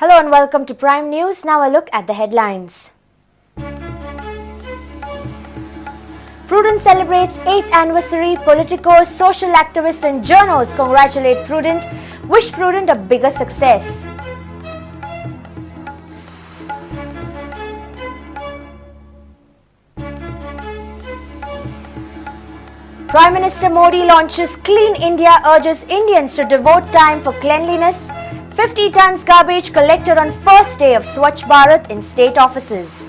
Hello and welcome to Prime News. Now a look at the headlines. Prudent celebrates 8th anniversary. Politicos, social activists and journos congratulate Prudent, wish Prudent a bigger success. Prime Minister Modi launches Clean India, urges Indians to devote time for cleanliness. 50 tons garbage collected on first day of Swachh Bharat in state offices.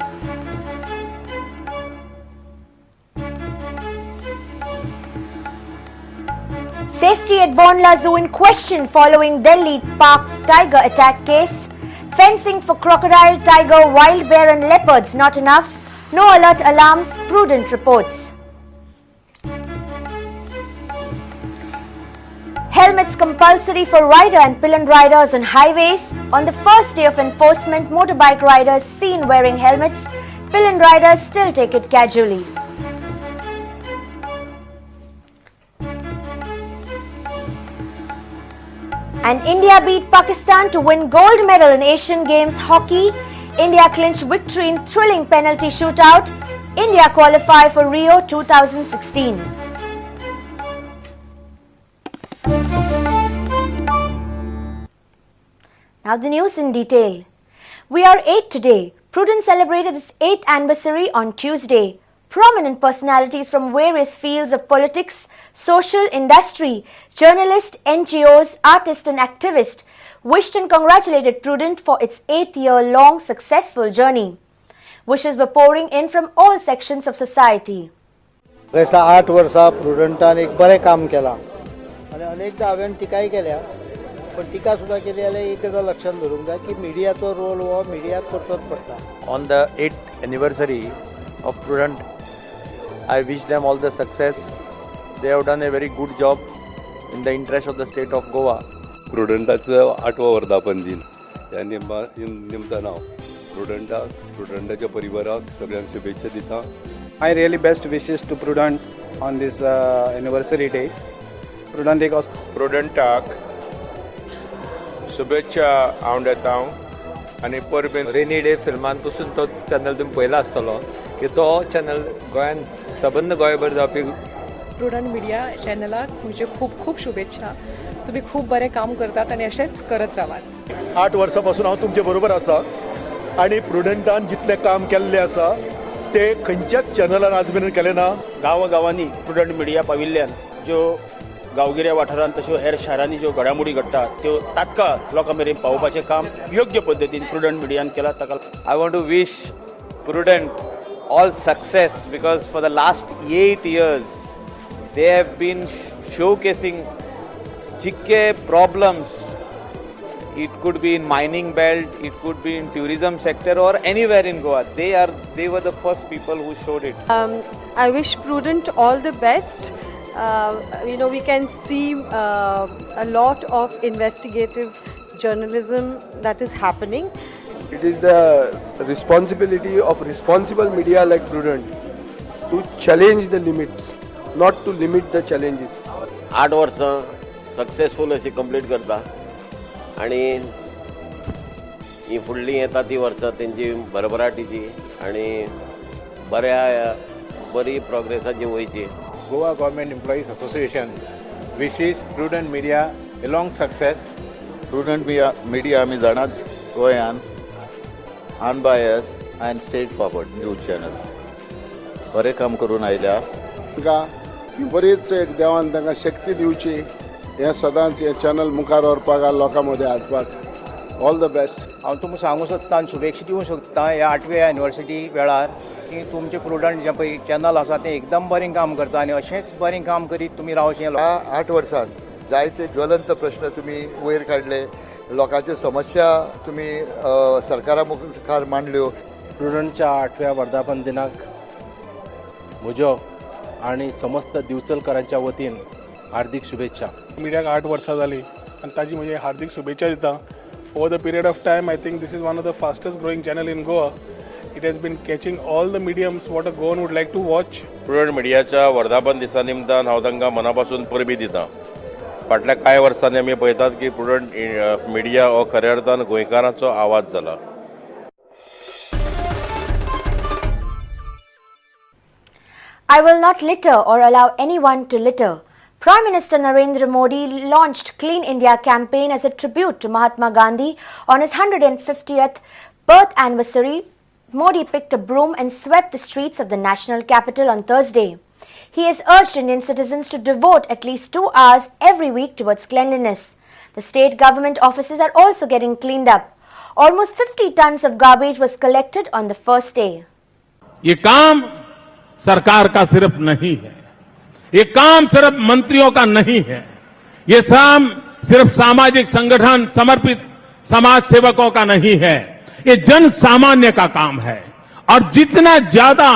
Safety at Bondla Zoo in question following Delhi Park tiger attack case. Fencing for crocodile, tiger, wild bear and leopards not enough. No alert alarms, Prudent reports. Helmets compulsory for rider and pillion riders on highways. On the first day of enforcement, motorbike riders seen wearing helmets. Pillion riders still take it casually. And India beat Pakistan to win gold medal in Asian Games hockey. India clinched victory in thrilling penalty shootout. India qualify for Rio 2016. Now the news in detail. We are 8 today. Prudent celebrated its 8th anniversary on Tuesday. Prominent personalities from various fields of politics, social, industry, journalists, NGOs, artists and activists wished and congratulated Prudent for its 8th year-long successful journey. Wishes were pouring in from all sections of society. दिसता 8 वर्सां प्रुडंटान एक बरें काम केलां आनी अनेकदां हांवें टिकाय केल्या, पण टिका सुद्दां केली जाल्यार एक गजाल लक्षांत धरूंक जाय की मिडियाचो रोल हो मिडियाक करचोच पडटा. On the 8th anniversary of Prudent, I wish them all the success. They have done a very good job in the interest of the state of Goa. प्रुडंटाचो 8वो वर्धापन दिन ह्या निमतान हांव प्रुडंटाक, प्रुडंटाच्या परिवाराक सगळ्यांक शुभेच्छा दिता. My really best wishes to Prudent on this anniversary day. Prudent एक प्रुडंटाक शुभेच्छा हांव दिता आनी परबेन. रेनी डे फिल्मान पसून तो चॅनल तुमी पळयला आसतलो की तो चॅनल गोंयान सबंद गोंयभर जावपी. प्रुडंट मिडिया चॅनलाक म्हज्यो खूब खूब शुभेच्छा. तुमी खूब बरें काम करतात आनी अशेंच करत रावात. 8 वर्सां पासून हांव तुमचे बरोबर आसा आनी प्रुडंटान जितलें काम केल्लें आसा ते खंयच्याच चॅनलान आज मेरेन केलें ना. गांवागांवांनी प्रुडंट मिडिया पाविल्ल्यान ज्यो गांवगिऱ्या वाठारांत तश्यो हेर शारांनी ज्यो घडामोडी घडटा त्यो तात्काळ लोकां मेरेन पावोवपाचें काम योग्य पद्दतीन प्रुडंट मिडियान केलां. ताका I want to wish Prudent all success because for the last 8 years they have been showcasing जितके problems. It could be in mining belt, it could be in tourism sector or anywhere in Goa. They were the first people who showed it. I wish Prudent all the best. You know, we can see a lot of investigative journalism that is happening. It is the responsibility of responsible media like Prudent to challenge the limits, not to limit the challenges. 8 वर्सां successful अशी complete करता आनी ही फुडलीं येता ती वर्सां तेंची भरभराटीची आनी बऱ्या बरी प्रोग्रेसाची वयची. Goa Government Employees Association wishes Prudent Media a long success. Prudent Media आमी जाणाच गोंयान unbiased and straight forward news channel बरें काम करून आयल्या. तांकां बरीच एक देवान तांकां शक्ती दिवची, हें सदांच हें चॅनल मुखार व्हरपाक आनी लोकां मदें हाडपाक. All the best. हांव तुमकां सांगूंक सोदता आनी शुभेच्छा दिवंक सोदता ह्या 8व्या एनिवर्सरी वेळार की तुमचें प्रुडंट जें पळय चॅनल आसा तें एकदम बरें काम करता आनी अशेंच बरें काम करीत तुमी रावचें. ह्या 8 वर्सांत जायते ज्वलंत प्रश्न तुमी वयर काडले, लोकांच्यो समस्या तुमी सरकारा मुखार मांडल्यो. प्रुडंटच्या 8व्या वर्धापन दिनाक म्हज्यो आनी समस्त दिवचलकरांच्या वतीन हार्दिक शुभेच्छा. मिडियाक 8 वर्सां जालीं आनी ताजी म्हजी हार्दिक शुभेच्छा दिता. Over the period of time, I think this is one of the fastest growing channel in Goa. It has been catching all the mediums what a Goan would like to watch. Prudent मिडियाच्या वर्धापन दिसा निमतान हांव तांकां मना पासून परबीं दिता. फाटल्या कांय वर्सांनी आमी पळयतात की प्रुडंट मिडिया हो खऱ्या अर्थान गोंयकारांचो आवाज जाला. I will not litter or allow anyone to litter. Prime Minister Narendra Modi launched Clean India campaign as a tribute to Mahatma Gandhi on his 150th birth anniversary. Modi picked a broom and swept the streets of the national capital on Thursday. He has urged Indian citizens to devote at least 2 hours every week towards cleanliness. The state government offices are also getting cleaned up. Almost 50 tons of garbage was collected on the first day. ये काम सरकार का सिर्फ नहीं है, ये काम सिर्फ मंत्रियों का नहीं है, ये काम सिर्फ सामाजिक संगठन समर्पित समाज सेवकों का नहीं है, ये जन सामान्य का काम है. और जितना ज्यादा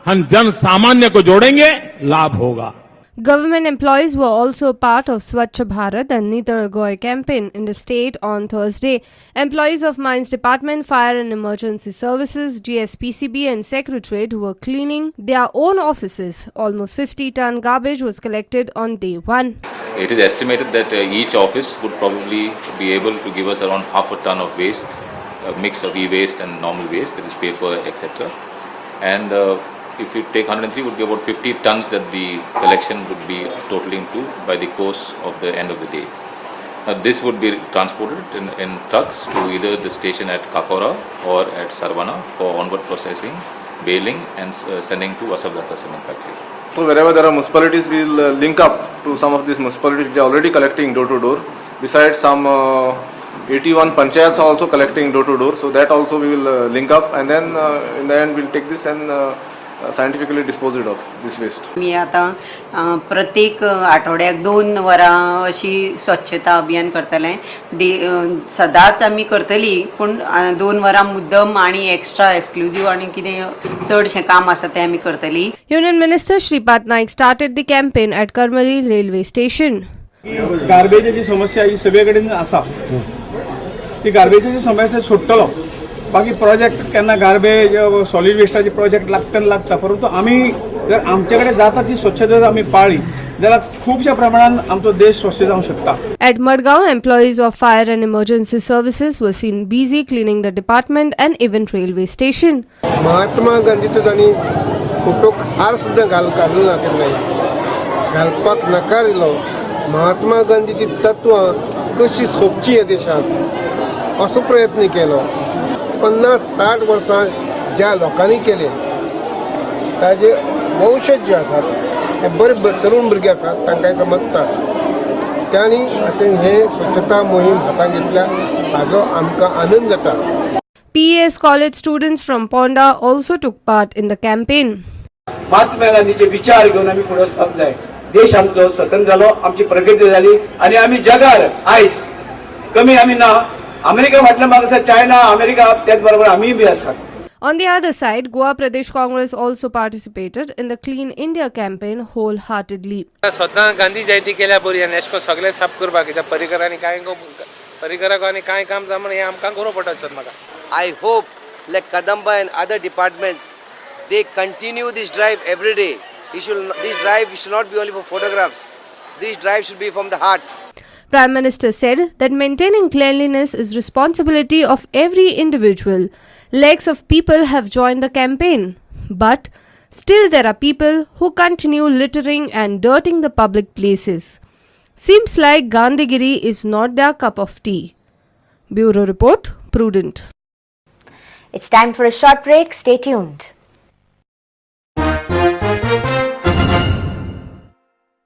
हम जन सामान्य को जोड़ेंगे, लाभ होगा. Government employees were also part of Swachh Bharat and Nital Goa campaign in the state on Thursday. Employees of Mines Department, Fire and Emergency Services, GSPCB and Secretariat were cleaning their own offices. Almost 50-ton garbage was collected on day one. It is estimated that each office would probably be able to give us around half a ton of waste, a mix of e-waste and normal waste, that is paper, etc. And if you take 103, would be about 50 tons that the collection would be totaling to by the course of the end of the day. Now, this would be transported in trucks to either the station at Kakora or at Sarvana for onward processing, baling and sending to Vasavdata cement factory. So wherever there are municipalities, we will link up to some of these municipalities which are already collecting door to door. Besides, some 81 panchayats are also collecting door to door, so that also we will link up, and then in the end we will take this and scientifically dispose it of this waste. मी आता प्रत्येक आठवड्याक 2 वरां अशी स्वच्छता अभियान करतले. सदांच आमी करतली, पूण 2 वरां मुद्दम आनी एक्स्ट्रा एक्सक्लुजीव आनी कितें चडशें काम आसा तें आमी करतली. Union Minister Shripad Naik started the campaign at Karmali railway station. गार्बेजाची समस्या ही सगळे कडेन आसा, ती गार्बेजाची समस्या सोडटलो. बाकी प्रोजेक्ट केन्ना गार्बेज सॉलिड वेस्टाचे प्रोजेक्ट लागता लागता, परंतु आमी जर आमचे कडेन जाता ती स्वच्छता जर आमी पाळ्ळी जाल्यार खुबश्या प्रमाणान आमचो देश स्वच्छ जावंक शकता. At Madgaon, employees of Fire and Emergency Services were seen busy cleaning the department and even railway station. Mahatma गांधीचो जांणी फोटोक हार सुद्दां घालूं ना केन्नाय, घालपाक नकार दिलो. महात्मा गांधीची तत्वां कशी सोंपची ह्या देशांत असो प्रयत्न केलो. 50-60 वर्सां ज्या लोकांनी केले ताजे वंशज जे आसात ते बरे तरुण भुरगे आसात तांकां समजता तांणी आतां हे स्वच्छता मोहीम हातांत घेतल्या हाजो आमकां आनंद जाता. PES college students from Ponda also took part in the campaign. Mahatma गांधीचे विचार घेवन आमी फुडें वचपाक जाय. देश आमचो स्वतंत्र जालो, आमची प्रगती जाली आनी आमी जगार आयज कमी आमी ना. अमेरिका फाटल्यान मागीर आसा चायना, अमेरिका, त्याच बरोबर आमी बी आसात. On the other side, Goa Pradesh Congress also participated in the Clean India campaign wholeheartedly. स्वतः गांधी जयंती केल्या बरी आनी अशें करून सगळें साफ करपाक, कित्याक परिकरांनी कांय परिकराक आनी कांय काम जावं हें आमकां बरो पडटा सर म्हाका. I hope like Kadamba and other departments, they continue this drive every day. This drive should not be only for photographs. This drive should be from the heart. Prime Minister said that maintaining cleanliness is responsibility of every individual. Lakhs of people have joined the campaign, but still there are people who continue littering and dirtying the public places. Seems like Gandhigiri is not their cup of tea. Bureau Report, Prudent. It's time for a short break. Stay tuned.